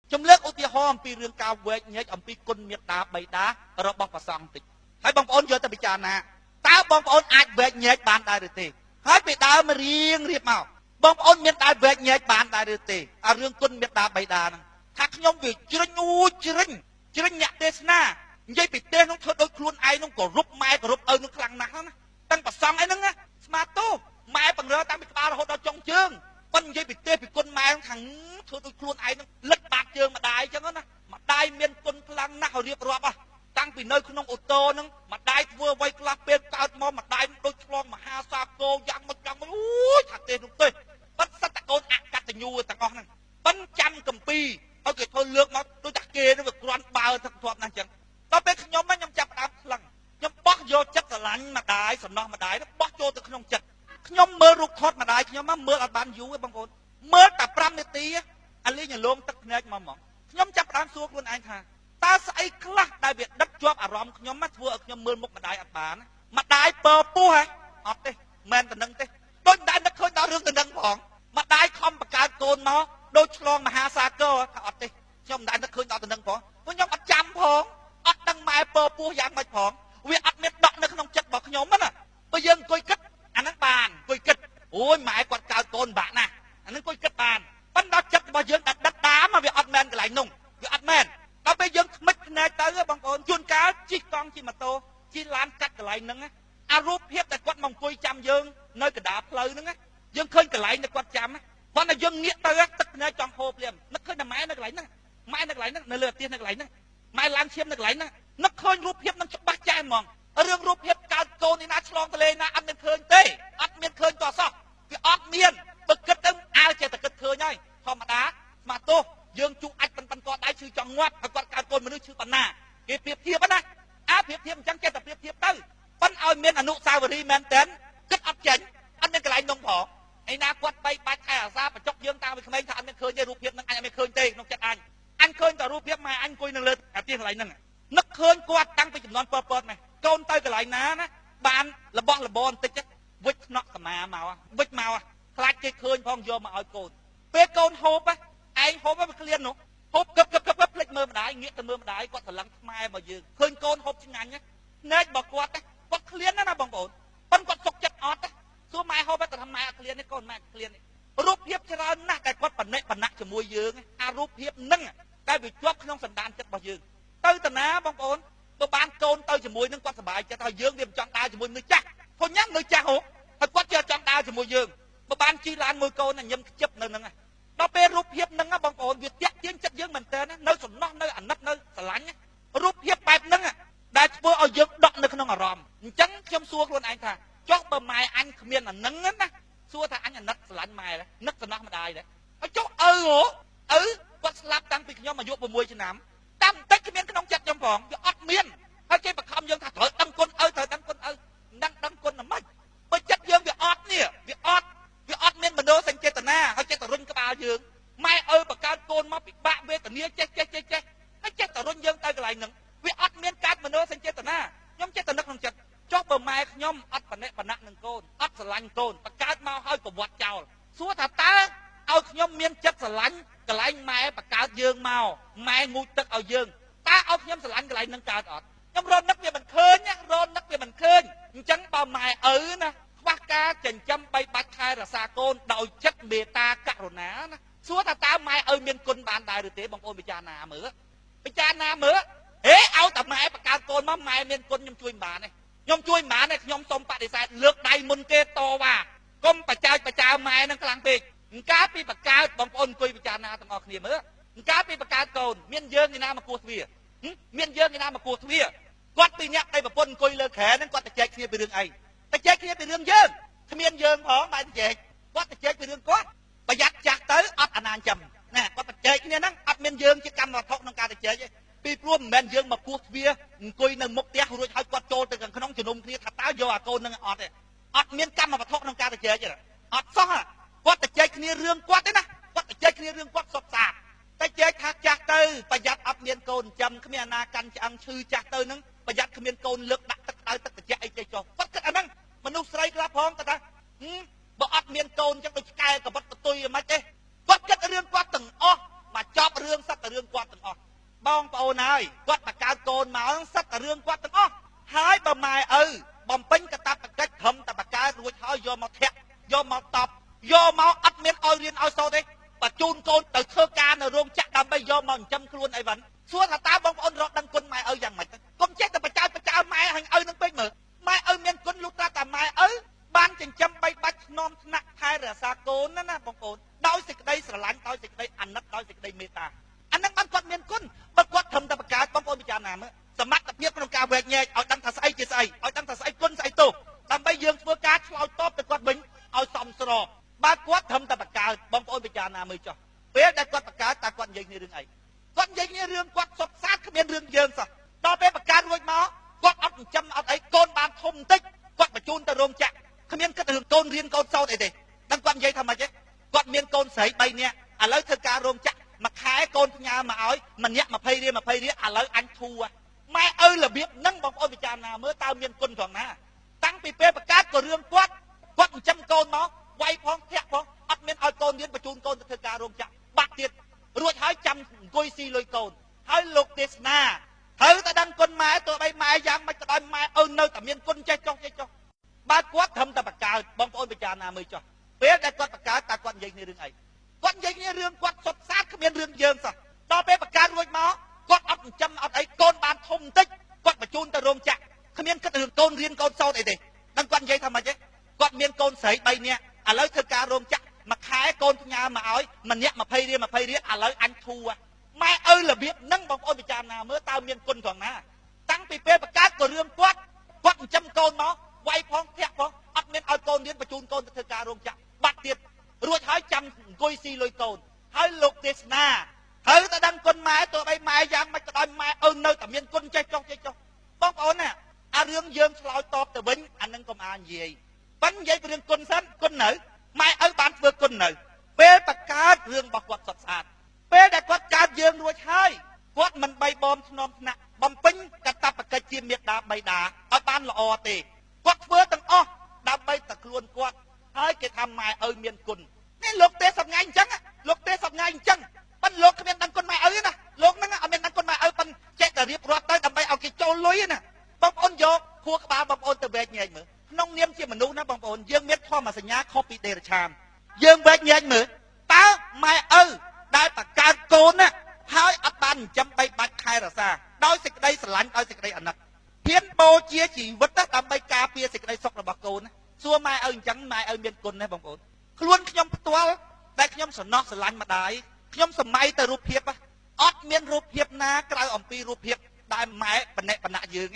ខ្ញុំលើកឧទាហរណ៍អំពីរឿងការវែកញែកអំពីគុណមេត្តាបិតារបស់ព្រះសង្ឃតិចហើយបងប្អូនយកទៅពិចារណាតើបងប្អូនអាចវែកញែកបានដែរឬទេហើយពីដើមរៀងរៀបមកបងប្អូនមានដែរវែកញែកបានដែរឬទេអារឿងគុណមេត្តាបិតាហ្នឹងថាខ្ញុំវាជ្រិញអូជ្រិញជ្រិញអ្នកទេសនានិយាយពីទេសនោះធ្វើដូចខ្លួនឯងនោះគោរពម៉ែគោរពឪនោះខ្លាំងណាស់ណាតាំងប្រសងអីហ្នឹងស្មាទោម៉ែបង្រើតាំងពីក្បាលរហូតដល់ចុងជើងប៉ុន្តែនិយាយពីទេសពីគុណម៉ែខាងធ្វើដូចខ្លួនឯងហ្នឹងលិតបាតជើងម្ដាយអញ្ចឹងណាម្ដាយមានគុណខ្លាំងណាស់រៀបរាប់តាំងពីនៅក្នុងអូតូហ្នឹងម្ដាយធ្វើអ្វីខ្លះពេលកើតមកម្ដាយដូចឆ្លងមហាសាគរយ៉ាងមិនយ៉ាងមិនអូយថាទេសនោះទេប៉ិនសត្វតកូនអកតញ្ញូទាំងអស់ហ្នឹងប៉ិនចាំកម្ពីឲ្យគេធ្វើលើកមកដូចតែគេហ្នឹងវាគ្រាន់បើទឹកធាប់ណាស់អញ្ចឹងដល់ពេលខ្ញុំខ្ញុំចាប់ដើមថ្លឹងខ្ញុំបោះយកចិត្តស្រឡាញ់ម្ដាយសំណោះម្ដាយហ្នឹងបោះចូលទៅក្នុងចិត្តខ្ញុំមើលរូបថតម្ដាយខ្ញុំមើលអត់បានយូរទេបងប្អូនមើលតែ5នាទីអាលីងលងទឹកភ្នែកមកហ្មងខ្ញុំចាប់ដើមសួរខ្លួនឯងថាតើស្អីខ្លះដែលវាដិតជាប់អារម្មណ៍ខ្ញុំធ្វើឲ្យខ្ញុំមើលមុខម្ដាយអត់បានម្ដាយពើពោះហ៎អត់ទេមិនតំណឹងទេដូចមិនដែលនឹកឃើញដល់រឿងតំណឹងផងម្ដាយខំបង្កើតកូនមកដូចឆ្លងមហាសាគរថាអត់ទេខ្ញុំមិនដែលនឹកឃើញដល់តំណឹងផងព្រោះខ្ញុំអត់ចាំផងអត់ដឹងម៉ែពើពោះយ៉ាងម៉េចផងវាអត់មានដកនៅក្នុងចិត្តរបស់ខ្ញុំណាបើយើងអង្គុយគិតអាហ្នឹងបានអង្គុយគិតអូយម៉ែគាត់កើតកូនបាក់ណាស់អាហ្នឹងអង្គុយគិតបានប៉ុន្តែចិត្តរបស់យើងដែលដិតតាមវាអត់មែនកន្លែងនោះវាអត់មែនដល់ពេលយើងថ្មិចភ្នែកទៅបងប្អូនជួនកាលជិះកង់ជិះម៉ូតូជិះឡានកាត់កន្លែងហ្នឹងអារូបភាពដែលគាត់មកអង្គុយចាំយើងនៅកណ្ដាលផ្លូវហ្នឹងយើងឃើញកន្លែងដែលគាត់ចាំប៉ុន្តែយើងងាកទៅទឹកភ្នែកចង់ហូរភ្លាមនឹកឃើញតែម៉ែនៅកន្លែងហ្នឹងម៉ែនៅកន្លែងហ្នឹងនៅលើផ្ទះនៅកន្លែងហ្នឹងម៉ែឡើងឈាមនៅកន្លែងហ្នឹងនឹកឃើញរូបភាពនឹងច្បាស់ចែហ្មងរឿងរូបភាពកើតកូននេះណាឆ្លងទលេណាអត់មានឃើញទេអត់មានឃើញតោះសោះវាអត់មានបើគិតទៅអើចេះតែគិតឃើញហើយធម្មតាស្មាទោសយើងជក់អាចប៉ិនប៉ិនកដៃឈឺចង់ងាប់ហើយគាត់កើតកូនមនុស្សឈឺប៉ុណ្ណាគេប្រៀបធៀបណាអើប្រៀបធៀបអញ្ចឹងចេះតែប្រៀបធៀបទៅប៉ិនឲ្យមានអនុស្សាវរីយ៍មែនតើគិតអត់ចេញអត់មានកន្លែងនំផងឯណាគាត់បីបាច់ថែអាសាបញ្ចុកយើងតាំងពីក្មេងថាអត់មានឃើញទេរូបភាពនឹងអញអត់មានឃើញទេក្នុងចិត្តអញអញឃើញតែរូបភាពម៉ែអញអង្គុយនៅលើអាផ្ទះកន្លែងហ្នឹងនឹកឃើញគាត់តាំងពីចំនួនពពតម៉េះកូនទៅកន្លែងណាណាបានរបស់របរបន្តិចវិចថ្នាក់សមាមកវិចមកខ្លាចគេឃើញផងយកមកឲ្យកូនពេលកូនហូបឯងហូបវាឃ្លាននោះហូបកឹបកឹបកឹបភ្លេចមើលម្ដាយងាកទៅមើលម្ដាយគាត់ស្រឡឹងខ្មែរមកយើងឃើញកូនហូបឆ្ងាញ់ភ្នែករបស់គាត់គាត់ឃ្លានណាណាបងប្អូនប៉ុន្តែគាត់សុកចិត្តអត់សួរម៉ែហូបតែថាម៉ែអត់ឃ្លានទេកូនម៉ែឃ្លានទេរូបភាពច្រើនណាស់តែគាត់បណិបណៈជាមួយយើងអារូបភាពហ្នឹងតែវាជាប់ក្នុងសន្តានចិត្តរបស់យើងទៅតាណាបងប្អូនបើបានកូនទៅជាមួយនឹងគាត់សប្បាយចិត្តហើយយើងវាមិនចង់ដើរជាមួយមនុស្សចាស់ព្រោះញ៉ាំមនុស្សចាស់ហ៎ហើយគាត់ចេះចង់ដើរជាមួយយើងបើបានជិះឡានមួយកូនញញឹមខ្ជិបនៅហ្នឹងដល់ពេលរូបភាពហ្នឹងបងប្អូនវាតាក់ទាញចិត្តយើងមែនតើនៅសំណោះនៅអាណិតនៅស្រឡាញ់រូបភាពបែបហ្នឹងដែលធ្វើឲ្យយើងដកនៅក្នុងអារម្មណ៍អញ្ចឹងខ្ញុំសួរខ្លួនឯងថាចុះបើម៉ែអញគ្មានអាហ្នឹងណាសួរថាអញអាណិតស្រឡាញ់ម៉ែនឹកសំណោះម្ដាយដែរហើយចុះឪហ៎ឪគាត់ស្លាប់តាំងពីខ្ញុំអាយុ6ឆ្នាំតាមបន្តិចគ្មានក្នុងចិត្តខ្ញុំផងវាអត់មានហើយគេបង្ខំយើងថាត្រូវដឹងគុណឪត្រូវដឹងគុណឪនឹងដឹងគុណហ្មិចបើចិត្តយើងវាអត់នេះវាអត់មានមនោសញ្ចេតនាហើយចេះតែរុញក្បាលយើងម៉ែឪបង្កើតកូនមកពិបាកវេទនាចេះចេះចេះចេះហើយចេះតែរុញយើងទៅកន្លែងហ្នឹងវាអត់មានកើតមនោសញ្ចេតនាខ្ញុំចេះតែនឹកក្នុងចិត្តចុះបើម៉ែខ្ញុំអត់បណិបណៈនឹងកូនអត់ស្រឡាញ់កូនបង្កើតមកឲ្យប្រវត្តិចោលសួរថាតើឲ្យខ្ញុំមានចិត្តស្រឡាញ់កន្លែងម៉ែបង្កើតយើងមកម៉ែងូតទឹកឲ្យយើងតើឲ្យខ្ញុំស្រឡាញ់កន្លែងនឹងកើតអត់ខ្ញុំរត់នឹកវាមិនឃើញណារត់នឹកវាមិនឃើញអញ្ចឹងបើម៉ែឪណាខ្វះការចិញ្ចឹមបីបាច់ថែរក្សាកូនដោយចិត្តមេត្តាករុណាណាសួរថាតើម៉ែឪមានគុណបានដែរឬទេបងប្អូនពិចារណាមើលពិចារណាមើលហេឲ្យតែម៉ែបង្កើតកូនមកម៉ែមានគុណខ្ញុំជួយមិនបានទេខ្ញុំជួយមិនបានទេខ្ញុំសូមបដិសេធលើកដៃមុនគេតវ៉ាកុំបចើចបចើម៉ែនឹងខ្លាំងពេកកាលពីបង្កើតបងប្អូនអង្គុយពិចារណាទាំងអស់គ្នាមើលកាលពីបង្កើតកូនមានយើងឯណាមកគោះទ្វារមានយើងឯណាមកគោះទ្វារគាត់ពីអ្នកប្តីប្រពន្ធអង្គុយលើគ្រែហ្នឹងគាត់ទៅចែកគ្នាពីរឿងអីទៅចែកគ្នាពីរឿងយើងគ្មានយើងផងបែរទៅចែកគាត់ទៅចែកពីរឿងគាត់ប្រយ័ត្នចាស់ទៅអត់អាណាចាំណាគាត់ទៅចែកគ្នាហ្នឹងអត់មានយើងជាកម្មវត្ថុក្នុងការទៅចែកទេពីព្រោះមិនមែនយើងមកគោះទ្វារអង្គុយនៅមុខផ្ទះរួចឲ្យគាត់ចូលទៅខាងក្នុងជំនុំគ្នាថាតើយកអាកូនហ្នឹងអត់ទេអត់មានកម្មវត្ថុក្នុងការទៅចែកទេអត់សោះគាត់ទៅចែកគ្នារឿងគាត់ទេណាគាត់ទៅចែកគ្នារឿងគាត់សុខសាន្តតែចែកថាចាស់ទៅប្រយ័ត្នអត់មានកូនចាំគ្មានអាណាកាន់ឆ្អឹងឈឺចាស់ទៅហ្នឹងប្រយ័ត្នគ្មានកូនលើកដាក់ទឹកក្តៅទឹកត្រជាក់អីចេះចុះគាត់គិតអាហ្នឹងមនុស្សស្រីខ្លះផងគាត់ថាបើអត់មានកូនចឹងដូចឆ្កែកបិតកតុយហ្មងទេគាត់គិតរឿងគាត់ទាំងអស់មកចប់រឿងសត្វតែរឿង បងប្អូនហើយគាត់បង្កើតកូនមកសិតតែរឿងគាត់ទាំងអស់ហើយបើម៉ែឪបំពេញកាតព្វកិច្ចត្រឹមតែបង្កើតរួចហើយយកមកធាក់យកមកតបយកមកអត់មានឲ្យរៀនឲ្យសូត្រទេបញ្ជូនកូនទៅធ្វើការនៅរោងចក្រដើម្បីយកមកចិញ្ចឹមខ្លួនអីវ៉ាន់សួរថាតើបងប្អូនរកដឹងគុណម៉ែឪយ៉ាងម៉េចកុំចេះតែបចើបចើម៉ែហើយឪនឹងពេកមើលម៉ែឪមានគុណលុះត្រាតែម៉ែឪបានចិញ្ចឹមបីបាច់ធ្នមថ្នាក់ថែរក្សាកូនណាណាបងប្អូនដោយសេចក្តីស្រឡាញ់ដោយសេចក្តីអាណិតដោយសេចក្តីមេត្តាអានឹងបានគាត់មានគុណបើគាត់ត្រឹមតែបង្កើតបងប្អូនពិចារណាមើលសមត្ថភាពក្នុងការវែកញែកឲ្យដឹងថាស្អីជាស្អីឲ្យដឹងថាស្អីគុណស្អីទោសដើម្បីយើងធ្វើការឆ្លើយតបទៅគាត់វិញឲ្យសមស្របបើគាត់ត្រឹមតែបង្កើតបងប្អូនពិចារណាមើលចុះពេលដែលគាត់បង្កើតតើគាត់និយាយគ្នារឿងអីគាត់និយាយគ្នារឿងគាត់សុទ្ធសាធគ្មានរឿងយើងសោះដល់ពេលបង្កើតរួចមកគាត់អត់ចិញ្ចឹមអត់អីកូនបានធំបន្តិចគាត់បញ្ជូនទៅរោងចក្រគ្មានគិតរឿងកូនរៀនកូនសូត្រអីទេដឹងគាត់និយាយថាម៉េចទេគាត់មានកូនស្រី3នាក់ឥឡូវធ្វើការរោងចក្រមួយខែកូនផ្ញើមកឲ្យម្នាក់20រៀល20រៀលឥឡូវអញធូរម៉ែឪរបៀបហ្នឹងបងប្អូនពិចារណាមើលតើមានគុណត្រង់ណាតាំងពីពេលបង្កើតក៏រឿងគាត់គាត់ចិញ្ចឹមកូនមកវាយផងធាក់ផងអត់មានឲ្យកូនរៀនបញ្ជូនកូនទៅធ្វើការរោងចក្របាក់ទៀតរួចហើយចាំអង្គុយស៊ីលុយកូនហើយលោកទេសនាត្រូវតែដឹងគុណម៉ែទោះបីម៉ែយ៉ាងម៉េចក៏ដោយម៉ែឪនៅតែមានគុណចេះចុះចេះចុះបើគាត់ត្រឹមតែបង្កើតបងប្អូនពិចារណាមើលចុះពេលដែលគាត់បង្កើតតើគាត់និយាយគ្នារឿងអីគាត់និយាយគ្នារឿងគាត់សុទ្ធសាធគ្មានរឿងយើងសោះដល់ពេលបង្កើតរួចមកគាត់អត់ចិញ្ចឹមអត់អីកូនបានធំបន្តិចគាត់បញ្ជូនទៅរោងចក្រគ្មានគិតរឿងកូនរៀនកូនសូត្រអីទេដឹងគាត់និយាយថាម៉េចទេគាត់មានកូនស្រី3នាក់ឥឡូវធ្វើការរោងចក្រមួយខែកូនផ្ញើមកឲ្យម្នាក់20រៀល20រៀលឥឡូវអញធូរម៉ែឪរបៀបហ្នឹងបងប្អូនពិចារណាមើលតើមានគុណត្រង់ណាតាំងពីពេលបង្កើតក៏រឿងគាត់គាត់ចិញ្ចឹមកូនមកវាយផងធាក់ផងអត់មានឲ្យកូនរៀនបញ្ជូនកូនទៅធ្វើការរោងចក្របាក់ទៀតរួចហើយចាំអង្គុយស៊ីលុយកូនហើយលោកទេសនាត្រូវតែដឹងគុណម៉ែទោះបីម៉ែយ៉ាងម៉េចក៏ដោយម៉ែឪនៅតែមានគុណចេះចុះចេះចុះបងប្អូនណាអារឿងយើងឆ្លើយតបទៅវិញអានឹងកុំអានិយាយប៉ិននិយាយពីរឿងគុណសិនគុណនៅម៉ែឪបានធ្វើគុណនៅពេលបង្កើតរឿងរបស់គាត់សុទ្ធស្អាតពេលដែលគាត់កើតយើងរួចហើយគាត់មិនបីបំធ្នមថ្នាក់បំពេញកាតព្វកិច្ចជាមេដាបៃតាឲ្យបានល្អទេគាត់ធ្វើទាំងអស់ដើម្បីតែខ្លួនគាត់ហើយគេថាម៉ែឪមានគុណនេះលោកទេសប្ងៃអញ្ចឹងលោកទេសប្ងៃអញ្ចឹងប៉ិនលោកគ្មានដឹងគុណម៉ែឪទេណាលោកហ្នឹងអត់មានដឹងគុណម៉ែឪប៉ិនចេះតែរៀបរាប់ទៅដើម្បីឲ្យគេចូលលុយណាបងប្អូនយកខួរក្បាលបងប្អូនទៅវែកញែកមើលក្នុងនាមជាមនុស្សណាបងប្អូនយើងមានធម្មសញ្ញាខុសពីដេរឆានយើងវែកញែកមើលតើម៉ែឪដែលបង្កើតកូនណាហើយអត់បានចិញ្ចឹមបីបាច់ខែរក្សាដោយសេចក្តីស្រឡាញ់ដោយសេចក្តីអាណិតហ៊ានបូជាជីវិតដើម្បីការពារសេចក្តីសុខរបស់កូនណាសួរម៉ែឪអញ្ចឹងម៉ែឪមានគុណទេបងប្អូនខ្លួនខ្ញុំផ្ទាល់តែខ្ញុំសំណោះស្រឡាញ់ម្ដាយខ្ញុំសម័យទៅរូបភាពអត់មានរូបភាពណាក្រៅអំពីរូបភាពដែលម៉ែបណិបណៈយើង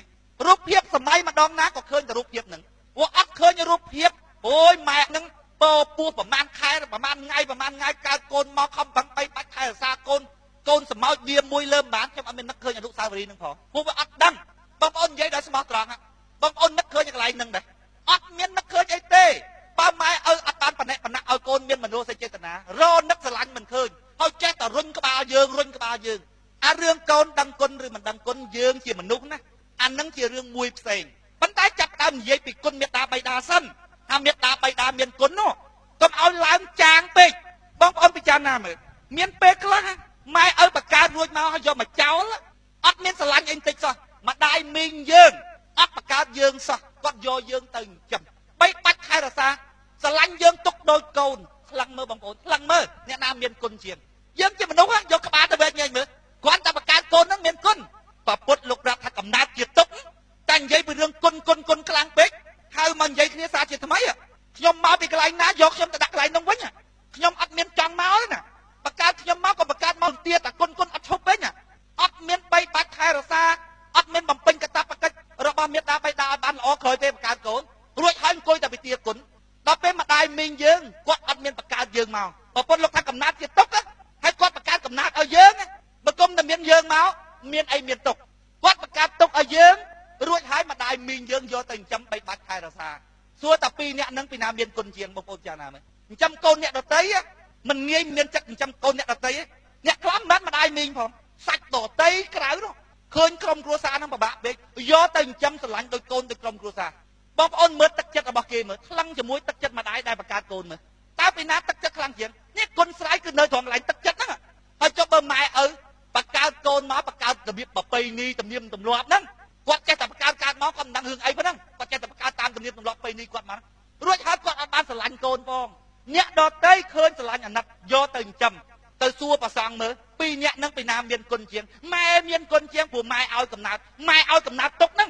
រូបភាពសម័យម្ដងណាក៏ឃើញតែរូបភាពហ្នឹងព្រោះអត់ឃើញរូបភាពអូយម៉ែហ្នឹងពោពោះប្រហែលខែប្រហែលថ្ងៃប្រហែលថ្ងៃកើតកូនមកខំប្រឹងបីបាច់ថែរក្សាកូនកូនសម្ោចវាមួយលើមិនបានខ្ញុំអត់មាននឹកឃើញអនុស្សាវរីយ៍ហ្នឹងផងព្រោះវាអត់ដឹងបងប្អូននិយាយដោយស្មោះត្រង់បងប្អូននឹកឃើញកន្លែងហ្នឹងដែរអត់មាននឹកឃើញអីទេបើម៉ែឪអត់បានបណិបណៈឲ្យកូនមានមនោសញ្ចេតនារនឹកស្រឡាញ់មិនឃើញហើយចេះតែរុញក្បាលយើងរុញក្បាលយើងអារឿងកូនដឹងគុណឬមិនដឹងគុណយើងជាមនុស្សណាអានឹងជារឿងមួយផ្សេងប៉ុន្តែចាប់ដើមនិយាយពីគុណមេត្តាបៃតាសិនថាមេត្តាបៃតាមានគុណនោះកុំឲ្យឡើងចាងពេកបងប្អូនពិចារណាមើលមានពេលខ្លះម៉ែឪបង្កើតរួចមកហើយយកមកចោលអត់មានស្រឡាញ់អីបន្តិចសោះម្ដាយមីងយើងអត់បង្កើតយើងសោះគាត់យកយើងទៅចិញ្ចឹមបីបាច់ថែរក្សាស្រឡាញ់យើងទុកដូចកូនថ្លឹងមើលបងប្អូនថ្លឹងមើលអ្នកណាមានគុណជាងយើងជាមនុស្សយកក្បាលទៅវែកញែកមើលគាត់តែបង្កើតកូនហ្នឹងមានគុណប្រពុតលោកប្រាប់ថាកំណើតជាទុកតែនិយាយពីរឿងគុណគុណគុណខ្លាំងពេកហៅមកនិយាយគ្នាសារជាថ្មីខ្ញុំមកពីកន្លែងណាយកខ្ញុំទៅដាក់កន្លែងនោះវិញខ្ញុំអត់មានចង់មកទេណាបង្កើតខ្ញុំមកក៏បង្កើតមកទៀតតែគុណគុណអត់ឈប់វិញអត់មានបីបាច់ថែរក្សាអត់មានបំពេញកាតព្វកិច្ចរបស់មេដាបៃតាឲ្យបានល្អក្រោយពេលបង្កើតកូនរួចហើយអង្គុយតែពីទាគុណដល់ពេលម្ដាយមីងយើងគាត់អត់មានបង្កើតយើងមកប្រពន្ធលោកថាកំណើតជាទុកហើយគាត់បង្កើតកំណើតឲ្យយើងបើគុំតែមានយើងមកមានអីមានទុកគាត់បង្កើតទុកឲ្យយើងរួចហើយម្ដាយមីងយើងយកទៅចិញ្ចឹមបីបាច់ថែរក្សាសួរតែពីរអ្នកនឹងពីណាមានគុណជាងបងប្អូនចាណាមើលចិញ្ចឹមកូនអ្នកដតីមិនងាយមានចិត្តចិញ្ចឹមកូនអ្នកដតីអ្នកខ្លះមិនបានម្ដាយមីងផងសាច់ដតីក្រៅនោះឃើញក្រុមគ្រួសារហ្នឹងពិបាកពេកយកទៅចិញ្ចឹមស្រឡាញ់ដូចកូនដូចក្រុមគ្រួសារបងប្អូនមើលទឹកចិត្តរបស់គេមើលថ្លឹងជាមួយទឹកចិត្តម្ដាយដែលបង្កើតកូនមើលតើពីណាទឹកចិត្តខ្លាំងជាងនេះគុណស្រ័យគឺនៅត្រង់កន្លែងទឹកចិត្តហ្នឹងហើយចុះបើម៉ែឪបង្កើតកូន មកបង្កើតរបៀបប្រពៃណីទំនៀមទម្លាប់ហ្នឹងគាត់ចេះតែបង្កើតកើតមកគាត់មិនដឹងរឿងអីប៉ុណ្ណឹងគាត់ចេះតែបង្កើតតាមទំនៀមទម្លាប់ប្រពៃណីគាត់មករួចហើយគាត់អត់បានស្រឡាញ់កូនផងអ្នកដតីឃើញស្រឡាញ់អាណិតយកទៅចិញ្ចឹមទៅសួរប្រសងមើលពីរអ្នកនឹងពីណាមានគុណជាងម៉ែមានគុណជាងព្រោះម៉ែឲ្យកំណើតម៉ែឲ្យកំណើតទុកហ្នឹង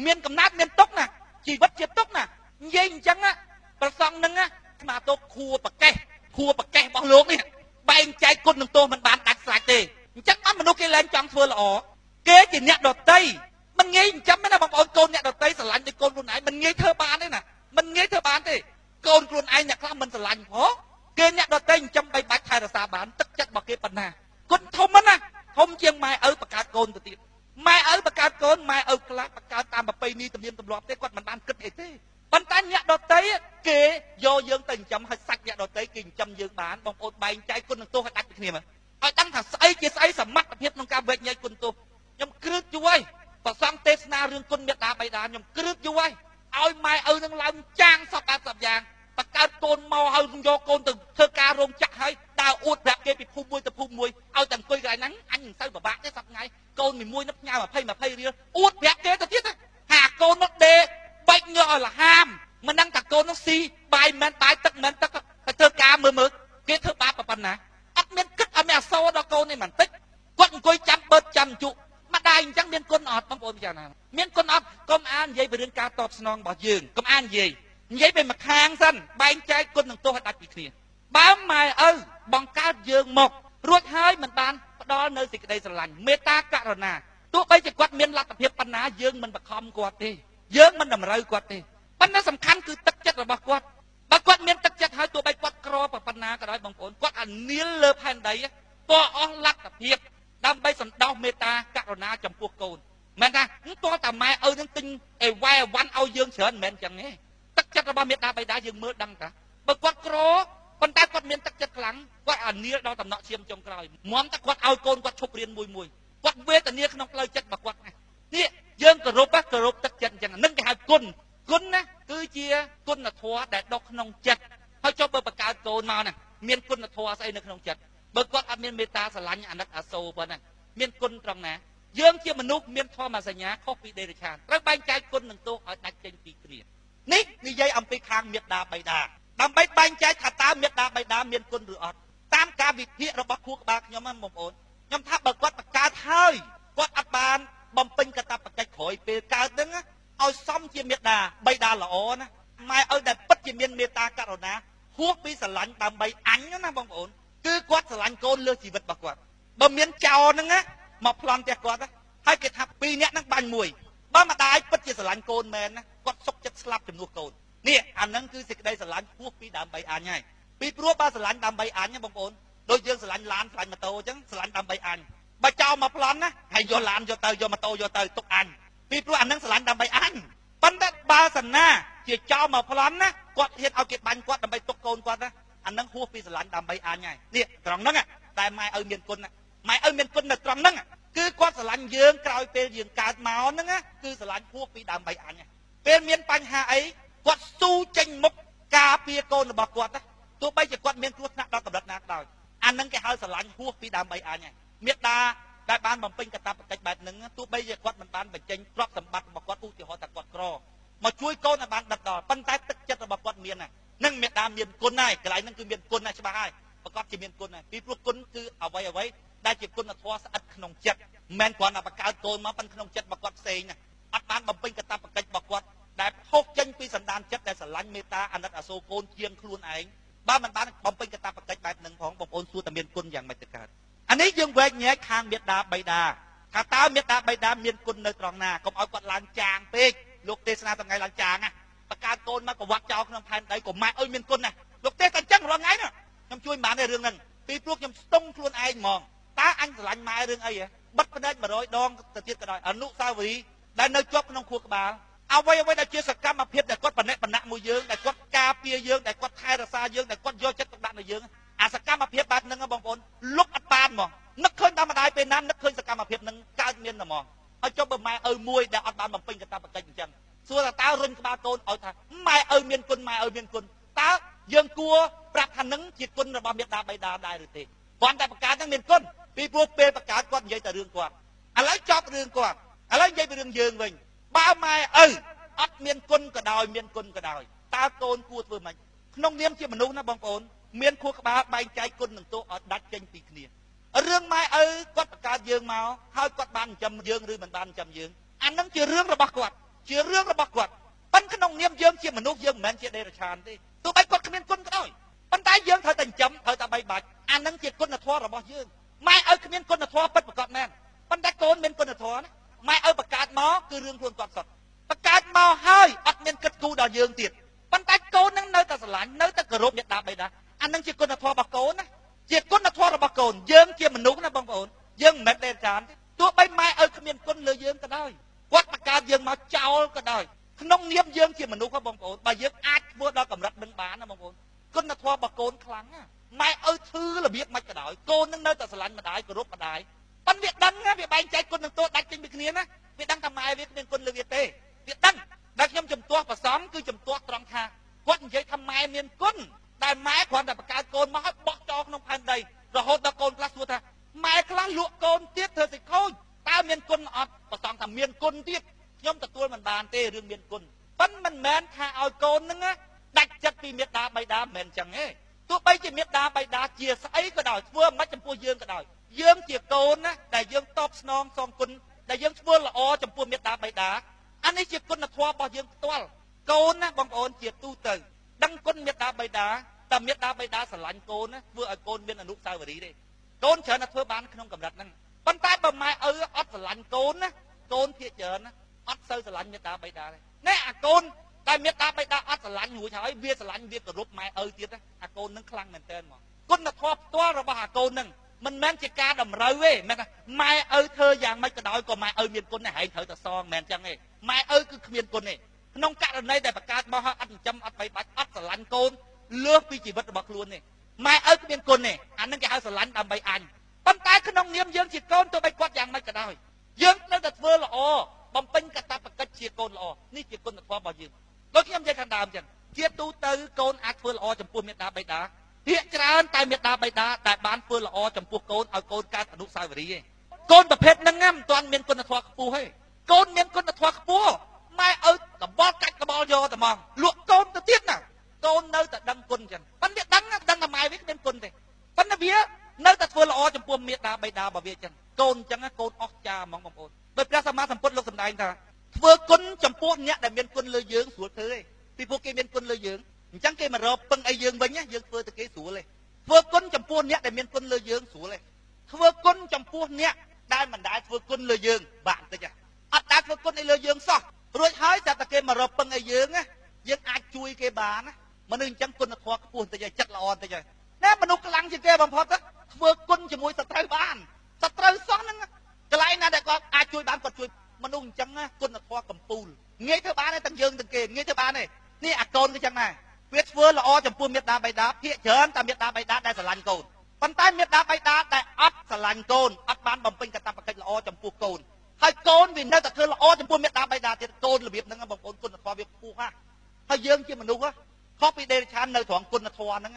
មានកំណើតមានទុកណាជីវិតជាទុកណានិយាយអញ្ចឹងប្រសងហ្នឹងស្មាតោខួប្រកេះខួប្រកេះរបស់លោកនេះបែងចែកគុណនឹងទោសមិនបានដាច់ស្រេចទេអញ្ចឹងអត់មនុស្សគេលែងចង់ធ្វើល្អគេជាអ្នកដតីមិនងាយចិញ្ចឹមទេណាបងប្អូនកូនអ្នកដតីស្រឡាញ់ដូចកូនខ្លួនឯងមិនងាយធ្វើបានទេណាមិនងាយធ្វើបានទេកូនខ្លួនឯងអ្នកខ្លះមិនស្រឡាញ់ផងគេអ្នកដតីចិញ្ចឹមបីបាច់ថែរក្សាបានទឹកចិត្តរបស់គេប៉ុណ្ណាគុណធំណាស់ធំជាងម៉ែឪបង្កើតកូនទៅទៀតម៉ែឪបង្កើតកូនម៉ែឪខ្លះបង្កើតតាមប្រពៃណីទំនៀមទម្លាប់ទេគាត់មិនបានគិតអីទេប៉ុន្តែអ្នកដតីគេយកយើងទៅចិញ្ចឹមឲ្យសាច់អ្នកដតីគេចិញ្ចឹមយើងបានបងប្អូនបែងចែកគុណនឹងទោសឲ្យដាច់ពីគ្នាមកឲ្យដឹងថាស្អីជាស្អីសមត្ថភាពក្នុងការវែកញែកគុណទោសខ្ញុំគ្រឹតយូរហើយប្រសងទេសនារឿងគុណមេត្តាបិតាខ្ញុំគ្រឹតយូរហើយឲ្យម៉ែឪនឹងឡើងចាងសពបែបសពយ៉ាងបង្កើតកូនមកឲ្យយកកូនទៅធ្វើការរោងចក្រហើយដើរអួតប្រាប់គេពីភូមិមួយទៅភូមិមួយឲ្យតែអង្គុយកន្លែងហ្នឹងអញមិនសូវពិបាកទេសប្តាហ៍ថ្ងៃកូនមួយនឹកផ្ញើ20 រៀលអួតប្រាប់គេទៅទៀតហាកូននោះដេបែកញើសឲ្យលហាមមិនដឹងថាកូននោះស៊ីបាយមិនបាយទឹកមិនទឹកទៅធ្វើការមើលមើលគេធ្វើបាបប៉ុណ្ណាអត់មានគិតអត់មានអសរដល់កូននេះបន្តិចគាត់អង្គុយចាំបឺតចាំជក់ម្ដាយអញ្ចឹងមានគុណអត់បងប្អូនយ៉ាងណាមានគុណអត់កុំអាននិយាយពីរឿងការតបស្នងរបស់យើងកុំអាននិយាយពីម្ខាងសិនបែងចែកគុណនឹងទោសឲ្យដាច់ពីគ្នាបើម៉ែឪបង្កើតយើងមករួចហើយមិនបានផ្ដល់នៅសេចក្តីស្រឡាញ់មេត្តាករុណាទោះបីជាគាត់មានលទ្ធភាពប៉ុណ្ណាយើងមិនបខំគាត់ទេយើងមិនតម្រូវគាត់ទេប៉ុន្តែសំខាន់គឺទឹកចិត្តរបស់គាត់បើគាត់មានទឹកចិត្តហើយទោះបីគាត់ក្រប៉ុណ្ណាក៏ដោយបងប្អូនគាត់អានីលលើផែនដីក៏អស់លទ្ធភាពដើម្បីសន្តោសមេត្តាករុណាចំពោះកូនមិនថាតោះតែម៉ែឪនឹងទិញអីវ៉ែវ៉ាន់ឲ្យយើងច្រើនមិនមែនចឹងទេទឹកចិត្តរបស់មេត្តាបិតាយើងមើលដឹងតាបើគាត់ក្រប៉ុន្តែគាត់មានទឹកចិត្តខ្លាំងគាត់អានីលដល់តំណក់ឈាមចុងក្រោយមុំតែគាត់ឲ្យកូនគាត់ឈប់រៀនមួយមួយគាត់វេទនាក្នុងផ្លូវចិត្តរបស់គាត់ណានេះយើងគោរពគោរពទឹកចិត្តអញ្ចឹងនឹងគេហៅគុណគុណណាគឺជាគុណធម៌ដែលដុះក្នុងចិត្តហើយចុះបើបង្កើតកូនមកណាមានគុណធម៌ស្អីនៅក្នុងចិត្តបើគាត់អត់មានមេត្តាស្រឡាញ់អាណិតអាសូរប៉ុណ្ណាមានគុណត្រង់ណាយើងជាមនុស្សមានធម៌សញ្ញាខុសពីដេរឆានត្រូវបែងចែកគុណនឹងទោសឲ្យដាច់ចេញពីគ្នានេះនិយាយអំពីខាងមេត្តាបិតាដើម្បីបែងចែកថាតើមេត្តាបិតាមានគុណឬអត់តាមការវិភាគរបស់ខួរក្បាលខ្ញុំណាបងប្អូនខ្ញុំថាបើគាត់បង្កើតហើយគាត់អត់បានបំពេញកាតព្វកិច្ចក្រោយពេលកើតហ្នឹងឲ្យសមជាមេត្តាបិតាល្អណាម៉ែឪដែលពិតជាមានមេត្តាករុណាហួសពីស្រឡាញ់ដើម្បីអញណាបងប្អូនគឺគាត់ស្រឡាញ់កូនលើសជីវិតរបស់គាត់បើមានចោរហ្នឹងណាមកប្លន់ផ្ទះគាត់ហើយគេថាពីរនាក់ហ្នឹងបាញ់មួយបើម្ដាយពិតជាស្រឡាញ់កូនមែនណាគាត់សុខចិត្តស្លាប់ជំនួសកូននេះអាហ្នឹងគឺសេចក្តីស្រឡាញ់ហួសពីដើម្បីអញហើយពីព្រោះបើស្រឡាញ់ដើម្បីអញបងប្អូនដូចយើងស្រឡាញ់ឡានស្រឡាញ់ម៉ូតូអញ្ចឹងស្រឡាញ់ដើម្បីអញបើចោលមកប្លន់ណាហើយយកឡានយកទៅយកម៉ូតូយកទៅទុកអញពីព្រោះអាហ្នឹងស្រឡាញ់ដើម្បីអញប៉ុន្តែបើសិនណាជាចោលមកប្លន់ណាគាត់ហ៊ានឲ្យគេបាញ់គាត់ដើម្បីទុកកូនគាត់ណាអាហ្នឹងហួសពីស្រឡាញ់ដើម្បីអញហើយនេះត្រង់ហ្នឹងតែម៉ែឪមានគុណម៉ែឪមានគុណនៅត្រង់ហ្នឹងគឺគាត់ស្រឡាញ់យើងក្រោយពេលយើងកើតមកហ្នឹងគឺស្រឡាញ់ហួសពីដើម្បីអញពេលមានបញ្ហាអីគាត់ស៊ូចេញមុខការពារកូនរបស់គាត់ទោះបីជាគាត់មានគ្រោះថ្នាក់ដល់កម្រិតណាក៏ដោយអាហ្នឹងគេហៅស្រឡាញ់ហួសពីដើម្បីអញហើយមេត្តាដែលបានបំពេញកាតព្វកិច្ចបែបហ្នឹងទោះបីជាគាត់មិនបានបញ្ចេញទ្រព្យសម្បត្តិរបស់គាត់ឧទាហរណ៍ថាគាត់ក្រមកជួយកូនឲ្យបានដិតដល់ប៉ុន្តែទឹកចិត្តរបស់គាត់មានហ្នឹងមេត្តាមានគុណហើយកន្លែងហ្នឹងគឺមានគុណណាច្បាស់ហើយប្រកាសជាមានគុណហើយពីព្រោះគុណគឺអ្វីអ្វីដែលជាគុណធម៌ស្អិតក្នុងចិត្តមិនមែនគ្រាន់តែបង្កើតកូនមកប៉ុន្តែក្នុងចិត្តរបស់គាត់ផ្សេងណាអត់បានបំពេញកាតព្វកិច្ចរបស់គាត់ដែលហូបចេញពីសន្តានចិត្តដែលស្រឡាញ់មេត្តាអាណិតអាសូរកូនជាងខ្លួនឯងបើមិនបានបំពេញកាតព្វកិច្ចបែបហ្នឹងផងបងប្អូនសួរតែមានគុណយ៉ាងម៉េចទៅកើតអានេះយើងវែកញែកខាងមេត្តាបិតាថាតើមេត្តាបិតាមានគុណនៅត្រង់ណាកុំឲ្យគាត់ឡើងចាងពេកលោកទេសនាថ្ងៃឡើងចាងណាបង្កើតកូនមកក៏វត្តចោលក្នុងផែនដីក៏ម៉ែអើយមានគុណណាលោកទេសតែអញ្ចឹងរាល់ថ្ងៃណាខ្ញុំជួយមិនបានទេរឿងហ្នឹងពីព្រោះខ្ញុំស្ទង់ខ្លួនឯងហ្មងតើអញស្រឡាញ់ម៉ែរឿងអីហ៎បិទភ្នែក100ដងទៅទៀតក៏ដោយអនុស្សាវរីយ៍ដែលនៅជាប់ក្នុងខួរក្បាលអ្វីអ្វីដែលជាសកម្មភាពដែលគាត់បណិបណៈមួយយើងដែលគាត់ការពារយើងដែលគាត់ថែរក្សាយើងដែលគាត់យកចិត្តទុកដាក់នៅយើងអាសកម្មភាពបែបហ្នឹងបងប្អូនលុបអត់បានហ្មងនឹកឃើញតាមម្ដាយពេលណានឹកឃើញសកម្មភាពហ្នឹងកើតមានតែហ្មងហើយចុះបើម៉ែឪមួយដែលអត់បានបំពេញកាតព្វកិច្ចអញ្ចឹងសួរថាតើរុញក្បាលកូនឲ្យថាម៉ែឪមានគុណម៉ែឪមានគុណតើយើងគួរប្រាប់ថានឹងជាគុណរបស់មេត្តាបិតាដែរឬទេ គ្រាន់តែបង្កើតហ្នឹងមានគុណពីព្រោះពេលបង្កើតគាត់និយាយតែរឿងគាត់ឥឡូវចប់រឿងគាត់ឥឡូវនិយាយពីរឿងយើងវិញបើម៉ែឪអត់មានគុណក៏ដោយមានគុណក៏ដោយតើកូនគួរធ្វើម៉េចក្នុងនាមជាមនុស្សណាបងប្អូនមានខួរក្បាលបែងចែកគុណនិងទោសឲ្យដាច់ចេញពីគ្នារឿងម៉ែឪគាត់បង្កើតយើងមកហើយគាត់បានចិញ្ចឹមយើងឬមិនបានចិញ្ចឹមយើងអានឹងជារឿងរបស់គាត់ជារឿងរបស់គាត់ប៉ុន្តែក្នុងនាមយើងជាមនុស្សយើងមិនមែនជាដេរឆានទេទោះបីគាត់គ្មានគុណក៏ដោយប៉ុន្តែយើងត្រូវតែចិញ្ចឹមត្រូវតែបីបាច់អានឹងជាគុណធម៌របស់យើងម៉ែឪគ្មានគុណធម៌ពិតប្រាកដមែនប៉ុន្តែកូនមានគុណធម៌ណាម៉ែឪបង្កើតមកគឺរឿងខ្លួនគាត់សុទ្ធបង្កើតមកហើយអត់មានគិតគូរដល់យើងទៀតប៉ុន្តែកូននឹងនៅតែស្រឡាញ់នៅតែគោរពមេត្តាបិតាអានឹងជាគុណធម៌របស់កូនណាជាគុណធម៌របស់កូនយើងជាមនុស្សណាបងប្អូនយើងមិនមែនដេរឆានទេទោះបីម៉ែឪគ្មានគុណលើយើងក៏ដោយគាត់បង្កើតយើងមកចោលក៏ដោយក្នុងនាមយើងជាមនុស្សហ៎បងប្អូនបើយើងអាចធ្វើដល់កម្រិតនឹងបានណាបងប្អូនគុណធម៌របស់កូនខ្លាំងណាម៉ែឪធឺរបៀបមិនក៏ដោយកូននឹងនៅតែស្រឡាញ់ម្ដាយគោរពម្ដាយប៉ុន្តែវាដឹងណាវាបែងចែកគុណនឹងទោសដាច់ចេញពីគ្នាណាវាដឹងថាម៉ែវាគ្មានគុណលើវាទេវាដឹងដែលខ្ញុំជំទាស់ប្រសំគឺជំទាស់ត្រង់ថាគាត់និយាយថាម៉ែមានគុណតែម៉ែគ្រាន់តែបង្កើតកូនមកឲ្យបោះចោលក្នុងផែនដីរហូតដល់កូនខ្លះសួរថាម៉ែខ្លះលក់កូនទៀតធ្វើសិខូចតើមានគុណអត់ប្រសំថាមានគុណទៀតខ្ញុំទទួលមិនបានទេរឿងមានគុណប៉ុន្តែមិនមែនថាឲ្យកូននឹងដាច់ចិត្តពីមេត្តាបិតាមិនមែនចឹងទេទោះបីជាមេត្តាបិតាជាស្អីក៏ដោយធ្វើមិនចំពោះយើងក៏ដោយយើងជាកូនណាដែលយើងតបស្នងសងគុណដែលយើងធ្វើល្អចំពោះមេត្តាបិតាអានេះជាគុណធម៌របស់យើងផ្ទាល់កូនណាបងប្អូនជាទូទៅដឹងគុណមេត្តាបិតាតែមេត្តាបិតាស្រឡាញ់កូនណាធ្វើឲ្យកូនមានអនុស្សាវរីយ៍ទេកូនច្រើនតែធ្វើបានក្នុងកម្រិតហ្នឹងប៉ុន្តែបើម៉ែឪអត់ស្រឡាញ់កូនណាកូនភាគច្រើនណាអត់សូវស្រឡាញ់មេត្តាបិតាទេណែអាកូនតែមេត្តាបិតាអត់ស្រឡាញ់រួចហើយវាស្រឡាញ់វាគោរពម៉ែឪទៀតណាអាកូននឹងខ្លាំងមែនតើហ្មងគុណធម៌ផ្ទាល់របស់អាកូននឹងមិនមែនជាការតម្រូវទេមិនថាម៉ែឪធ្វើយ៉ាងម៉េចក៏ដោយក៏ម៉ែឪមានគុណដែរហើយត្រូវតែសងមិនមែនចឹងទេម៉ែឪគឺគ្មានគុណទេក្នុងករណីដែលបង្កើតមកហើយអត់ចិញ្ចឹមអត់បីបាច់អត់ស្រឡាញ់កូនលើសពីជីវិតរបស់ខ្លួនទេម៉ែឪគ្មានគុណទេអានឹងគេហៅស្រឡាញ់ដើម្បីអញប៉ុន្តែក្នុងនាមយើងជាកូនទោះបីគាត់យ៉ាងម៉េចក៏ដោយយើងនៅតែធ្វើល្អបំពេញកាតព្វកិច្ចជាកូនល្អនេះជាគុណធម៌របស់យើងដូចខ្ញុំនិយាយខាងដើមចឹងជាទូទៅកូនអាចធ្វើល្អចំពោះមេត្តាបិតាភាគច្រើនតែមេត្តាបិតាដែលបានធ្វើល្អចំពោះកូនឲ្យកូនកើតអនុស្សាវរីយ៍ទេកូនប្រភេទហ្នឹងមិនទាន់មានគុណធម៌ខ្ពស់ទេកូនមានគុណធម៌ខ្ពស់ម៉ែឪកបល់កាច់កបល់យកតែហ្មងលក់កូនទៅទៀតណាកូននៅតែដឹងគុណចឹងប៉ុន្តែវាដឹងដឹងថាម៉ែវាគ្មានគុណទេប៉ុន្តែវានៅតែធ្វើល្អចំពោះមេត្តាបិតារបស់វាចឹងកូនចឹងកូនអស្ចារ្យហ្មងបងប្អូនដោយព្រះសម្មាសម្ពុទ្ធលោកសម្ដែងថាធ្វើគុណចំពោះអ្នកដែលមានគុណលើយើងស្រួលធ្វើទេពីព្រោះគេមានគុណលើយើងអញ្ចឹងគេមករកពឹងអីយើងវិញយើងធ្វើទៅគេស្រួលទេធ្វើគុណចំពោះអ្នកដែលមានគុណលើយើងស្រួលទេធ្វើគុណចំពោះអ្នកដែលមិនដែលធ្វើគុណលើយើងបាក់បន្តិចអត់ដែលធ្វើគុណអីលើយើងសោះរួចហើយតែគេមករកពឹងអីយើងណាយើងអាចជួយគេបានណាមនុស្សអញ្ចឹងគុណធម៌ខ្ពស់បន្តិចហើយចិត្តល្អបន្តិចហើយណែមនុស្សខ្លាំងជាងគេបំផុតធ្វើគុណជាមួយសត្រូវបានសត្រូវសោះហ្នឹងកន្លែងណាដែលគាត់អាចជួយបានគាត់ជួយមនុស្សអញ្ចឹងណាគុណធម៌កំពូលងាយធ្វើបានទេទាំងយើងទាំងគេងាយធ្វើបានទេនេះអាកូនគឺចឹងដែរវាធ្វើល្អចំពោះមេត្តាបិតាភាគច្រើនតែមេត្តាបិតាដែលស្រឡាញ់កូនប៉ុន្តែមេត្តាបិតាដែលអត់ស្រឡាញ់កូនអត់បានបំពេញកាតព្វកិច្ចល្អចំពោះកូនហើយកូនវានៅតែធ្វើល្អចំពោះមេត្តាបិតាទៀតកូនរបៀបហ្នឹងបងប្អូនគុណធម៌វាខ្ពស់ណាស់ហើយយើងជាមនុស្សខុសពីដេរឆាននៅត្រង់គុណធម៌ហ្នឹង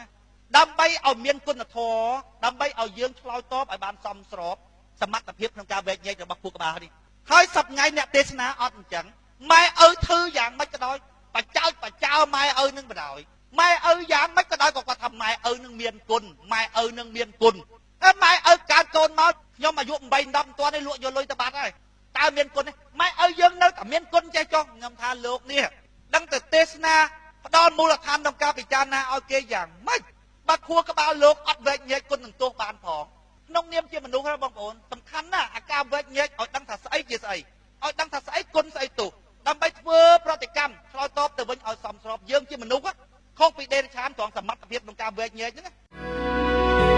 ដើម្បីឲ្យមានគុណធម៌ដើម្បីឲ្យយើងឆ្លើយតបឲ្យបានសមស្របសមត្ថភាពក្នុងការវែកញែករបស់ខួរក្បាលនេះហើយសប្ងៃអ្នកទេសនាអត់អញ្ចឹងម៉ែឪធ្វើយ៉ាងម៉េចក៏ដោយបចោចបចោម៉ែឪនឹងបដ ாய் ម៉ែឪយ៉ាងម៉េចក៏ដោយក៏គាត់ថាម៉ែឪនឹងមានគុណម៉ែឪនឹងមានគុណអើម៉ែឪកើតកូនមកខ្ញុំអាយុ8 10មិនទាន់ទេលក់យកលុយទៅបាត់ហើយតើមានគុណទេម៉ែឪយើងនៅតែមានគុណចេះចុះខ្ញុំថាលោកនេះដឹងតែទេសនាផ្ដល់មូលដ្ឋានក្នុងការពិចារណាឲ្យគេយ៉ាងម៉េចបើខួរក្បាលលោកអត់វែកញែកគុណនឹងទោសបានផងក្នុងនាមជាមនុស្សណាបងប្អូនសំខាន់ណាស់អាការវែកញែកឲ្យដឹងថាស្អីជាស្អីឲ្យដឹងថាស្អីគុណស្អីទោសដើម្បីធ្វើប្រតិកម្មឆ្លើយតបទៅវិញឲ្យសមស្របយើងជាមនុស្សខុសពីដេរឆានត្រង់សមត្ថភាពក្នុងការវែកញែកហ្នឹងណា។